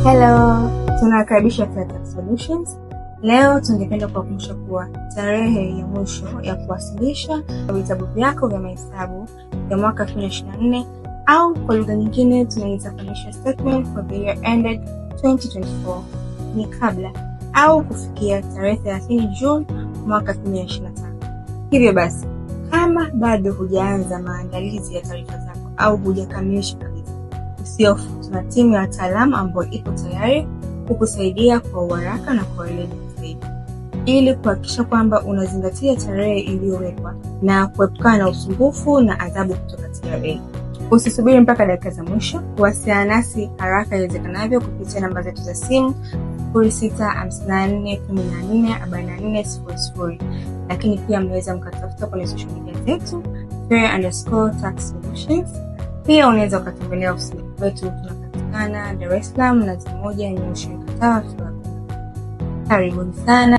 Hello, tunakaribisha Fair Tax Solutions. Leo tungependa kuwakumbusha kuwa tarehe ya mwisho ya kuwasilisha vitabu vyako vya mahesabu ya mwaka 2024 au kwa lugha nyingine tunaita financial statement for the year ended 2024 ni kabla au kufikia tarehe 30 Juni mwaka 2025. Hivyo basi, kama bado hujaanza maandalizi ya taarifa zako au hujakamilisha kabisa, usihofu, tuna timu ya wataalamu ambayo ipo tayari kukusaidia kwa uharaka na kwa weledi zaidi ili kuhakikisha kwamba unazingatia tarehe iliyowekwa na kuepukana na usumbufu na adhabu kutoka TRA. Usisubiri mpaka dakika za mwisho, kuwasiliana nasi haraka iwezekanavyo kupitia namba zetu za simu 0654144400, lakini pia mnaweza mkatafuta kwenye social media zetu fair_tax solutions. Pia unaweza ukatembelea ofisi wetu, tunapatikana Dar es Salaam, Mnazi Mmoja, yenye ushirika. Karibuni sana.